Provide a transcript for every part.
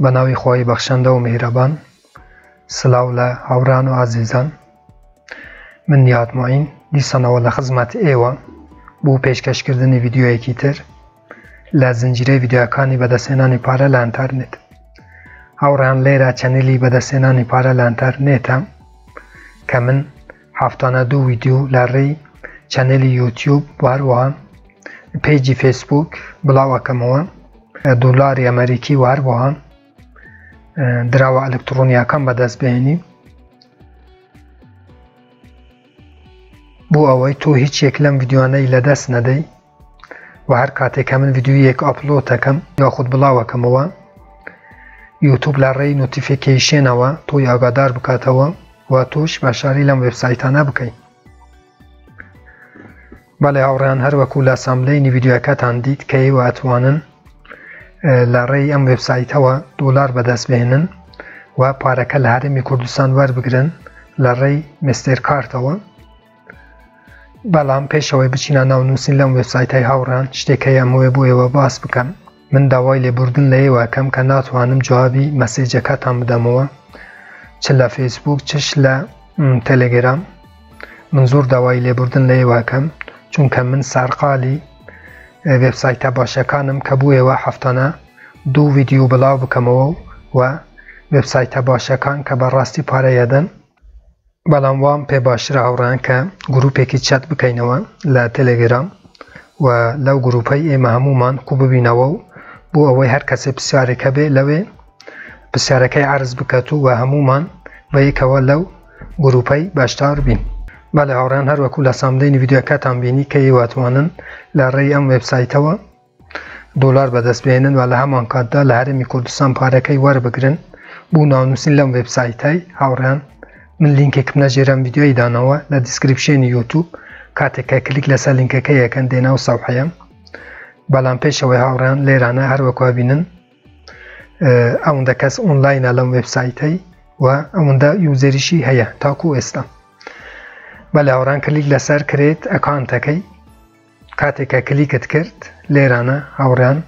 بە ناوی خوای بەخشندە و میهرەبان سلاو لە هاوڕێیان و ئازیزان من نیات معین دیسانەوە لە خزمەت ئێوە بۆ پێشکەشکردنی ڤیدیۆیەکی تر لە زنجیرەی ڤیدیۆکانی بەدەستهێنانی پارە لە ئەنتەرنێت. هاوڕێیان لێرە channel ی بەدەستهێنانی پارە لە ئەنتەرنێتە کە من هەفتانە دوو ڤیدیۆ لە ڕێی channel ی یوتیوب و هەروەها page ی فەیسبوک بڵاو ئەکەمەوە دۆلاری ئەمریکی و هەروەها دراوە ئەلکترۆنیاکان بەدەست بهێنی بۆ ئەوەی تۆ هیچ یەک لەم ڤیدیۆانەی لەدەست نەدەی و هەر کاتێک کە من ڤیدیۆیەک upload ئەکەم یاخود بڵاوەکەمەوە یوتوب لە ڕێی notification ەوە تۆی ئاگادار بکاتەوە و تۆش بەشداری لەم وێبسایتانە بکەی. بەڵێ هاوڕێیان هەروەکو لە thumbnail ی ڤیدیۆەکەتان دیت کە ئێوە ئەتوانن لە ڕێی ئەم وێبسایتەوە دۆلار بەدەست بهێنن و پارەکە لە هەرێمی کوردستان وەربگرن لە ڕێی مستێر کارتەوە. بەڵام پێشەوەی بچینە ناو نووسین لەم وێبسایتای هاوڕێیان شتێک هەیە ئەمەوێ بۆ ئێوە باس بکەم. من داوای لێبوردن لە ئێوە ئەکەم کە ناتوانم جوابی مەسیجەکەتان بدەمەوە چ لە فەیسبوک چش لە تەلەگرام. من زۆر داوای لێبوردن لە ئێوە ئەکەم چونکە من سەرقالی وێبسایتە باشەکانم کە بۆ ئێوە هەفتانە دوو ڤیدیۆ بڵاو بکەمەوە و وێبسایتە باشەکان کە بەڕاستی پارە ئەدەن. بەڵام وام پێ باشترە هاوڕێیان کە گروپێکی چەت بکەینەوە لە تەلەگرام و لەو گروپەی ئێمە هەمومان کو ببینەوە و بۆ ئەوەی هەر کەسێ پرسیارێک هەبێ لەوێ پرسیارەکەی عەرز بکات و هەمومان بەیەکەوە لەو گروپەی بەشدار بین. بەڵێ هاوڕێیان هەروەکو لە thumbnail ی ڤیدیۆکەتان بینی کە ئێوە ئەتوانن لە ڕێی ئەم وێبسایتەوە دۆلار بەدەست بهێنن و لە هەمان کاتدا لە هەرێمی کوردستان پارەکەی وەربگرن بۆ ناونووسین لەم وێبسایتای هاوڕێیان من لینکێکم لە ژێرم ڤیدیۆی داناوە لە description ی یوتیوب کاتێک کە کلیک لەسەر لینکەکە یەکەن دێنا و سەوحەیە بەڵام پێشەوەی هاوڕێیان لێرانە هەروەکو بینن ئەوەندە کەس ئۆنلاینە لەم وێبسایتەی و ئەوەندە user یشی هەیە تاکو ئێستا بەلێ هاوڕێیان کلیک لەسەر create account ەکەی کاتێک کە کلیکت کرد لێرانە هاوڕێیان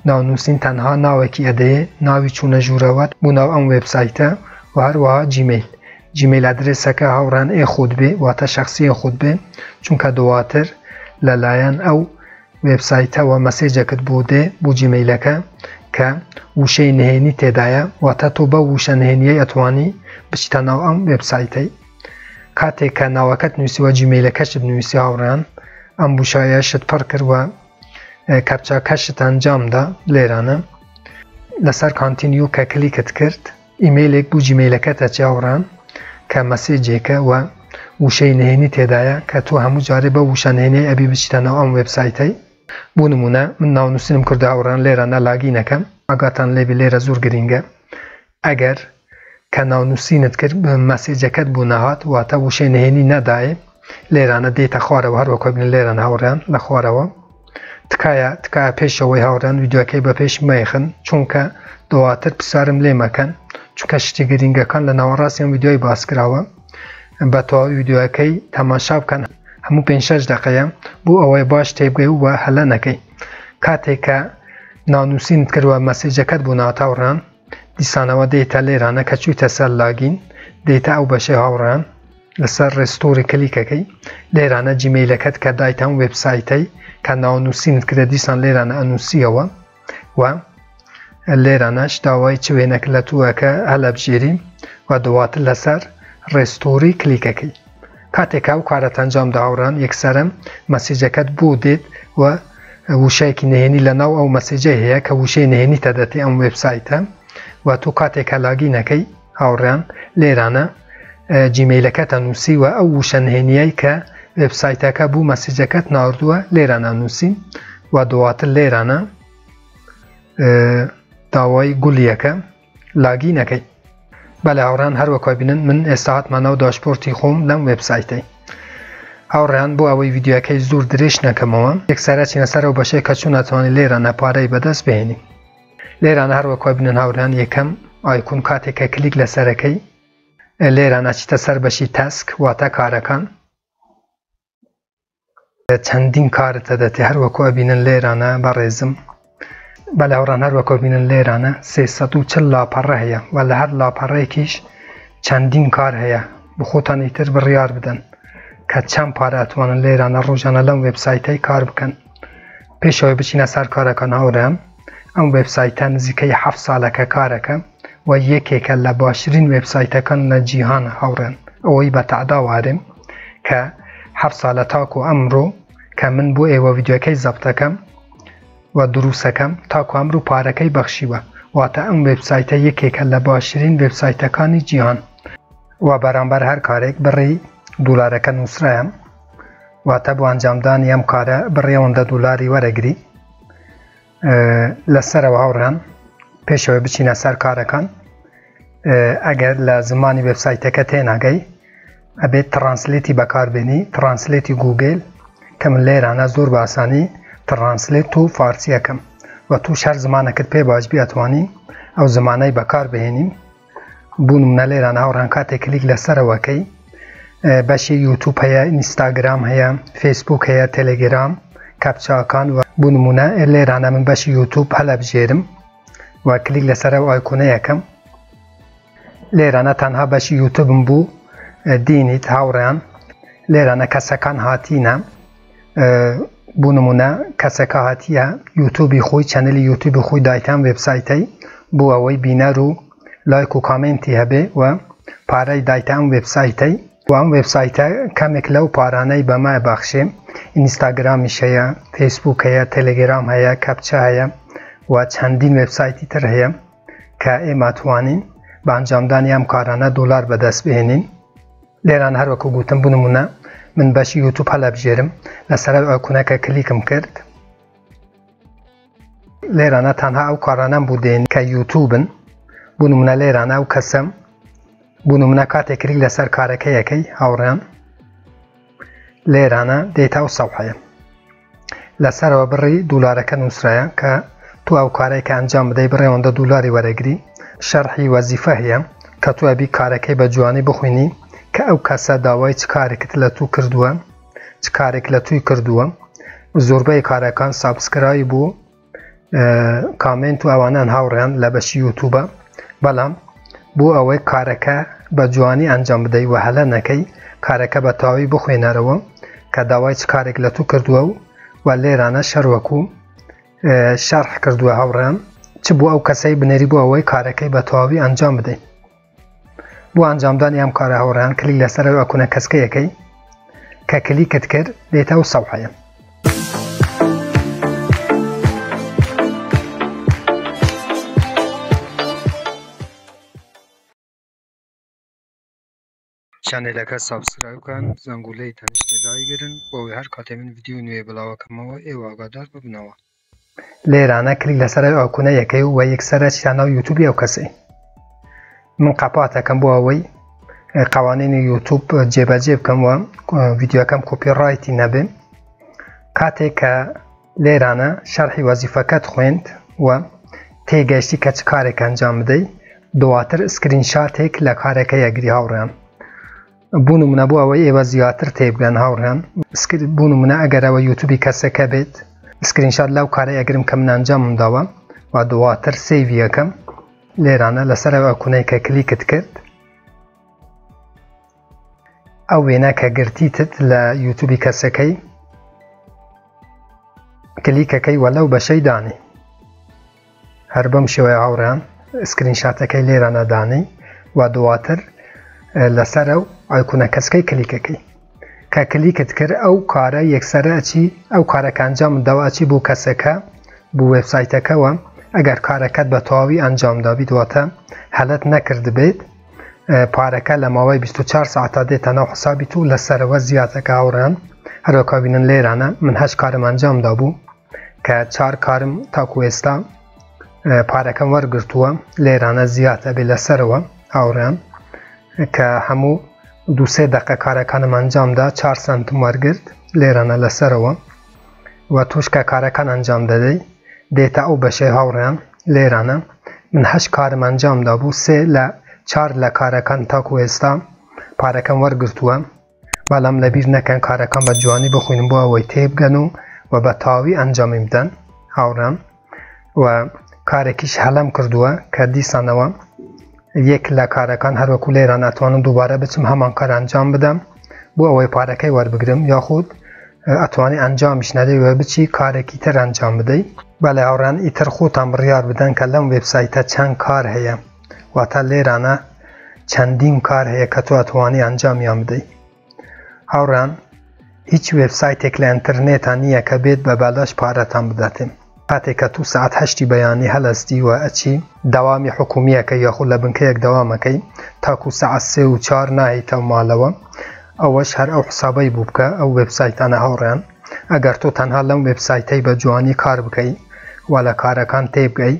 ناونووسین تەنها ناوێکی ئەدەیێ ناوی چوونە ژوورەوەت بۆ ناو ئەم وێبسایتە و هەروەها جیمەیل جیمەیل ئەدرێسەکە هاوڕێیان ئێ خۆت بێ واتە شەخسی ئێ خۆت بێ چونکە دواتر لەلایەن ئەو وێبسایتەوە مەسێجەکت بۆ دێ بۆ جیمەیلەکە کە وشەی نهێنی تێدایە واتە تۆ بەو وشە نهێنیەی ئەتوانی بچیتە ناو ئەم وێبسایتەی کاتێک کە ناوەکەت نووسیوە جیمەیلەکەشت نووسی هاوڕێیان ئەم بوشایەشت پڕ کرد و captcha کەشت ئەنجامدا لێرانە لەسەر continue کە کلیکت کرد ئیمەیلێک بوو جیمەیلەکەت ئەچێ هاوڕێیان کە مەسێجێکە و وشەی نهێنی تێدایە کە تۆ هەموو جارێ بەو وشە نهێنیەی ئەبی بچیتە ناو ئەم وێبسایتەی بۆ نمونە من ناونووسینم کردو هاوڕێیان لێرانە login ەکەم ئاگاتان لێبی لێرە زۆر گرینگە ئەگەر کە ناونووسینت کرد مەسێجەکەت بۆ نەهات واتە وشەی نهێنی نەدایێ لێرانە دێتە خوارەوە هەر وەکو بینن لێرانە هاوڕێیان لە خوارەوە تکایە تکایە پێشەوەی هاوڕێیان ڤیدیۆکەی بە پێش مەیخن چونکە دواتر پرسیارم لێ مەکەن چونکە شتی گرینگەکان لە ناوەڕاستی ئەم ڤیدیۆی باس کراوە بە تەواوی ڤیدیۆکەی تەماشا بکەن هەموو پێنج شەش دەقەیە بۆ ئەوەی باش تێبگەی و هەلە نەکەی کاتێک کە ناونووسینت کرد و مەسێجەکەت بۆ ناتاوڕان دیسانەوە دێتە لێرانە کە چوویتە سەر login دێتە ئەو بەشەی هاوڕێیان لەسەر restore کلیکەکەی لێرانە جیمەیلەکەت کە دایتە ئەم وێبسایتەی کە ناونووسینت کرد دیسان لێرانە ئەنووسیەوە و لێرانەش داوای چ وێنەک لە تووەکە هەلەبژێری و دواتر لەسەر restore کلیکەکەی کاتێک ئەو کارەت ئەنجام دا هاوڕێیان یەکسەرە مەسیجەکەت بۆ دێت و وشەیەکی نهێنی لە ناو ئەو مەسیجەی هەیە کە وشەی نهێنی تەدەتێ ئەم وێبسایتە و تۆ کاتێک کە login ەکەی هاوڕێیان لێرانە جیمەیلەکەتە نووسی و ئەو وشە نهێنیەی کە وێبسایتەکە بوو مەسیجەکەت ناردووە لێرانە نووسی و دواتر لێرانە داوای گوڵیەکە login ەکەی. بەلێ هاوڕێیان هەر وەک بینن من ئێستا هاتمە ناو dashboard ی خۆم لەم وێبسایتەی. هاوڕێیان بۆ ئەوەی ڤیدیۆکەی زۆر درێژ نەکەمەوە یەکسەر ئەچینە سەر ئەو بەشەی کە چۆن ئەتوانی لێرانە پارەی بەدەست بهێنی. لێرانە هەر وەک بینن هاوڕێیان یەکەم icon کاتێک کە کلیک لەسەرەکەی لێرانە چیتە سەر بەشی task واتە کارەکان. چەندین کارت ئەدەتێ هەر وەکو ئەبینن لێرانە بەڕێزم بەلێ هاوڕێیان هەر وەکو بینن لێرانە 340 لاپەڕە هەیە و لە هەر لاپەڕەیەکیش چەندین کار هەیە بۆ خۆتان ئیتر بڕیار بدەن کە چەند پارە ئەتوانن لێرانە ڕۆژانە لەم وێبسایتەی کار بکەن. پێشەوەی بچینە سەر کارەکان هاوڕێیان ئەم وێبسایتە نزیکەی 7 ساڵە کە کارەکە و یەکێکە لە باشترین وێبسایتەکان لە جیهان هاوڕێن ئەوەی بە تەعدا وارێم کە 7 ساڵە تاکو ئەمڕۆ کە من بۆ ئێوە ڤیدیۆکەی زەبتەکەم و دروستەکەم تاکو ئەمرو پارەکەی بەخشیوە واتە ئەم وێبسایتە یەکێکە لە باشترین وێبسایتەکانی جیهان و بەرامبەر هەر کارێک بڕی دولارەکە نووسرایە واتە بۆ ئەنجامدانی ئەم کارە بڕی ئەوەندە دولاری وەرەگری لەسەرەوە هاوڕێیان پێشەوەی بچینە سەر کارەکان ئەگەر لە زمانی وێبسایتەکە تێناگەی ئەبێت translate ی بەکاربێنی translate ی گوگل کە من لێرانە زۆر بە ئاسانی translate to فارسی ئەکەم و توش هەر زمانەکت پێ باش بی ئەتوانی ئەو زمانەی بەکار بهێنی بوو نمونە لێرانە هاوڕان کاتێک کلیک لەسەرەوەکەی بەشی یوتوب هەیە ئینستاگرام هەیە فەیسبوک هەیە تەلەگرام کەپچاکان و بوو نمونە لێرانە من بەشی یوتوب هەلەبژێرم و کلیک لەسەر ئەو ئایکۆنە یەکەم لێرانە تەنها بەشی یوتوبم بوو دینیت هاوڕێیان لێرانە کەسەکان هاتینە بۆ نمونە کەسەکە هاتیە یوتوبی خۆی channel ی یوتوبی خۆی دایتان وێبسایتەی بۆ ئەوەی بینەر و لایک و comment ی هەبێ و پارەی دایتە ئەم وێبسایتەی و ئەم وێبسایتە کەمێک لەو پارانەی بەمە بەخشێ ئینستاگرامیش هەیە فەیسبوک هەیە تەلەگرام هەیە captcha هەیە و چەندین وێبسایتی تر هەیە کە ئێمە توانین بە ئەنجامدانی ئەم کارانە دۆلار بەدەست بهێنین. لێران هەروەکو گوتم بۆ نمونە من بەشی یوتوب هەلەبژێرم لەسەر ئەو ئایکۆنەکە کلیکم کرد لێرانە تەنها ئەو کارانەم بۆ دێن کە یوتوبن بۆ نمونە لێرانە ئەو کەسەم بۆ نمونە کاتێک کلیک لەسەر کارەکە یەکەی هاوڕێیان لێرانە دێتە ئەو سەفحەیە لەسەرەوە بڕی دولارەکە نووسرایە کە تۆ ئەو کارەی کە ئەنجام بدەی بڕی ئەوەندە دولاری وەرەگری شەرحی وەزیفە هەیە کە تۆ ئەبی کارەکەی بە جوانی بخوێنی کە ئەو کەسە داوای چ کارێکت لە تو کردووە چ کارێک لە توی کردووە زۆربەی کارەکان subscribe و comment و ئەوانان هاوڕێیان لە بەشی یوتوبە بەڵام بۆ ئەوەی کارەکە بە جوانی ئەنجام بدەی و هەلە نەکەی کارەکە بە تەواوی بخوێنەرەوە کە داوای چ کارێک لە تو کردووە و و لێرانە شەروەکو شەرح کردووە هاوڕێیان چ بۆ ئەو کەسەی بنێری بۆ ئەوەی کارەکەی بە تەواوی ئەنجام بدەی بۆ ئەنجامدانی ئەم کارە هاوڕێیان کلیک لەسەر ئەو ئایکۆنە کەسکەیەکەی کە کلیکت کرد دێتە ئەو سەفحەیە. channel ەکە subscribe بکەن زەنگولەی تەنیشتێ دایگرن بۆ ئەوەی هەر کاتێ من ڤیدیۆی نوێ بڵاوەکەمەوە ئێوە ئاگادار ببنەوە. لێرانە کلیک لەسەر ئەو ئایکۆنە یەکەی و یەکسەر ئەچیتە ناو یوتوبی ئەو کەسەی. من قەپاتەکەم بۆ ئەوەی قوانینی یوتوب جێبەجێ بکەم و ڤیدیۆکەم copyright ی نەبێ. کاتێک کە لێرانە شەرحی وەزیفەکەت خوێند و تێگەیشتی کە چ کارێک ئەنجام بدەی دواتر screenshot ێک لە کارەکە یەگری هاوڕێیان. بۆ نمونە بۆ ئەوەی ئێوە زیاتر تێبگەن هاوڕێیان بۆ نمونە ئەگەر ئەوە یوتوبی کەسەکە بێت screenshot لەو کارەی ئەگرم کە من ئەنجامم داوە و دواتر save ی ئەکەم لێرانە لەسەر ئەو ئایکۆنەی کە کلیکت کرد ئەو وێنە کە گرتیتت لە یوتوبی کەسەکەی کلیکەکەی وە لەو بەشەی دانی هەر بەم شێوەیە هاوڕێیان screenshot ەکەی لێرانە دانێی و دواتر لەسەر ئەو ئایکۆنە کەسکەی کلیکەکەی کە کلیکت کرد ئەو کارە یەکسەرە ئەچی ئەو کارەکە ئەنجام داوە ئەچی بۆ کەسەکە بۆ وێبسایتەکەوە ئەگەر کارەکەت بە تەواوی ئەنجام دابیت واتە هەلت نەکردبێت پارەکە لە ماوەی 24 ساعتا دێتە ناو حسابی تو لەسەرەوە زیاتەکە هاوڕێیان هەروەکا بینن لێرانە من هەشت کارم ئەنجام دابوو کە چار کارم تاکو ئێستا پارەکەم وەرگرتووە لێرانە زیاد ئەبێ لەسەرەوە هاوڕێیان کە هەموو دووسێ دقە کارەکانم ئەنجامدا چار سنتم وەرگرت لێرانە لەسەرەوە و توش کە کارەکان ئەنجام دەدەی دێتە ئەو بەشەی هاوڕێیان لێرانە من هەشت کارم ئەنجام دابوو سێ لە چار لە کارەکان تاکو ئێستا پارەکەم وەرگرتووە بەڵام لەبیر نەکەن کارەکان بە جوانی بخوێنن بۆ ئەوەی تێبگەن و و بە تەواوی ئەنجامی بدەن هاوڕێیان. و کارێکیش هەلەم کردووە کە دیسانەوە یەک لە کارەکان هەروەکو لێران ئەتوانم دووبارە بچم هەمان کار ئەنجام بدەم بۆ ئەوەی پارەکەی وەربگرم، یاخود ئەتوانی ئەنجامیش نەدەی و بچی کارێکی تر ئەنجام بدەی. بەڵێ هاوڕێیان ئیتر خۆتان بڕیار بدەن کە لەم وێبسایتە چەند کار هەیە، واتە لێرانە چەندین کار هەیە کە تۆ ئەتوانی ئەنجامیان بدەی. هاوڕێیان هیچ وێبسایتێک لە ئینتەرنێتا نییە کە بێت بە بەلاش پارەتان بداتێ. کاتێک کە تو سەعات هەشتی بەیانی هەلەستی و ئەچی دەوامی حکومیەکەی یاخود لە بنکەیەک دەوامەکەی تاکو سەعات سێ و چار نایەیتەوە مالەوە، ئەوەش هەر ئەو حسابەی بوو بکە ئەو وێبسایتانە هاوڕێیان. ئەگەر تۆ تەنها لەم وێبسایتەی بە جوانی کار بکەی و لە کارەکان تێبگەی،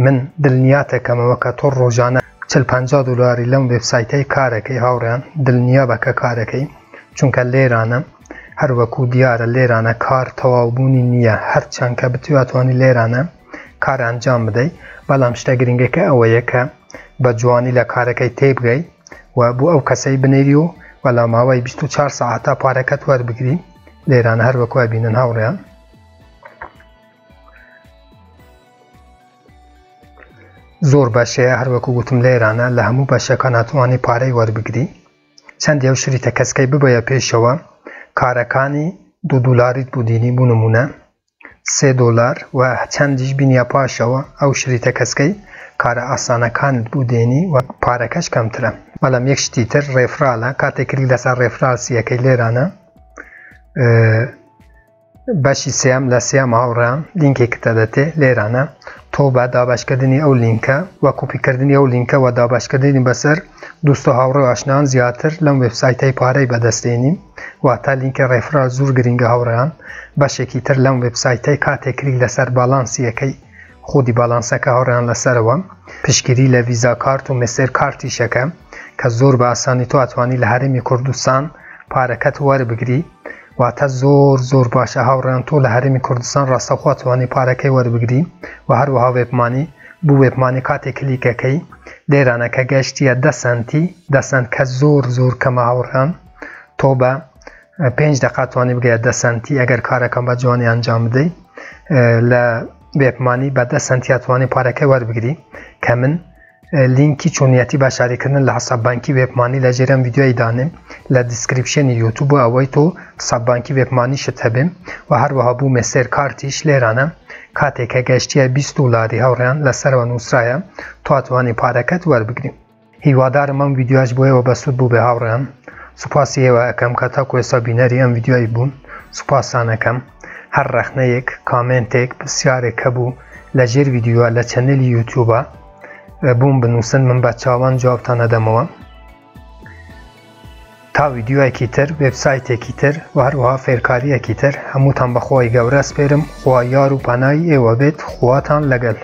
من دلنیاتەکەمەوە کە تۆ ڕۆژانە 40 50 دلاری لەم وێبسایتەی کارەکەی هاوڕێیان، دلنیابە کە کارەکەی، چونکە لێرانە هەر وەکو دیارە لێرانە کار تەواوبوونی نییە، هەرچەند کە بتوێ ئەتوانی لێرانە کار ئەنجام بدەی، بەڵام شتە گرنگەکە ئەوەیە کە بە جوانی لە کارەکەی تێبگەی و بۆ ئەو کەسەی بنێری و و لە ماوەی 24 سەعاتا پارەکەت وەربگری. لێرانە هەر وەکو ئەبینن هاوڕێیان زۆر بەشەیە، هەر وەکو گوتم لێرانە لە هەموو بەشەکان ئەتوانی پارەی وەربگری. چەندی ئەو شریتە کەسکەی ببەیە پێشەوە کارەکانی 2 دلاریت بوو دینی، بوو نمونە 3 دلار، و چەندیش بینیە پاشەوە ئەو شریتە کەسکەی کارە ئاسانەکانت بوو دێنی و پارەکەش کەمترە. بەڵام یەک شتی تر referral ە، کاتێک کلیک لەسەر referral سیەکەی لێرانە بەشی سێم لە سێم هاوڕێیان لینکێکت دەدەتێ لێرانە، تۆ بە دابەشکردنی ئەو لینکە و کۆپیکردنی ئەو لینکە و دابەشکردنی بەسەر دوست و هاوڕێ و ئاشنان زیاتر لەم وێبسایتەی پارەی بەدەستێنی. واتە لینکی referral زۆر گرنگە هاوڕێیان. بەشێکی تر لەم وێبسایتەی کاتێک کلیک لەسەر بالانسیەکەی خودی بالانسەکە هاوڕێیان لەسەرەوە پشتگیری لە ڤیزا کارت و مستەر کارتیشەکە کە زۆر بە ئاسانی تۆ ئەتوانی لە هەرێمی کوردستان پارەکەت وەربگری، واتە زۆر زۆر باشە هاوڕێیان تۆ لە هەرێمی کوردستان ڕاستەوخۆ توانی پارەکەی وەربگری. و هەروەها WebMoney، بۆ WebMoney کاتێک کلیکەکەی لێرانە کە گەشتیە 10 سنتی، 10 سنت کە زۆر زۆر کەمە هاوڕێیان، تۆ بە 5 دقیقە توانی بگەیە 10 سنتی ئەگەر کارەکەم بە جوانی ئەنجام بدەی. لە WebMoney بە 10 سنتی توانی پارەکەی وەربگری کە من لینکی چۆنیەتی بەشاریکردن لە حساب بانکی WebMoney لە ژێرم ڤیدیۆی دانێم لە description ی یوتیوب بۆ ئەوەی تۆ حساب بانکی WebMoney شت هەبێ. و هەروەها بوو مستەر کارتیش لێرانە کاتێک کە گەشتیە 20 دلاری هاوڕێیان لەسەرەوە نووسرایە تۆ ئەتوانی پارەکەت وەربگری. هیوادارم ئەم ڤیدیۆش بۆ ئێوە بەسوود بوو بێ هاوڕێیان. سوپاسی ئێوە ئەەکەم کە تاکو ئێستا بینەری ئەم ڤیدیۆی بوون، سوپاسانەکەم. هەر ڕەخنەیەک، comment ێک، پرسیارێک هەبوو لە ژێر ڤیدیۆ لە channel ی یوتیوبە بووم بنووسن، من بە چاوان جوابتان ئەدەمەوە. تا ڤیدیۆیەکی تر، وێبسایتێکی تر و هەروەها فێرکاریەکی تر، هەمووتان بەخوای گەورە سپێرم. خوا یار و پەنای ئێوە بێت. خواتان لەگەل.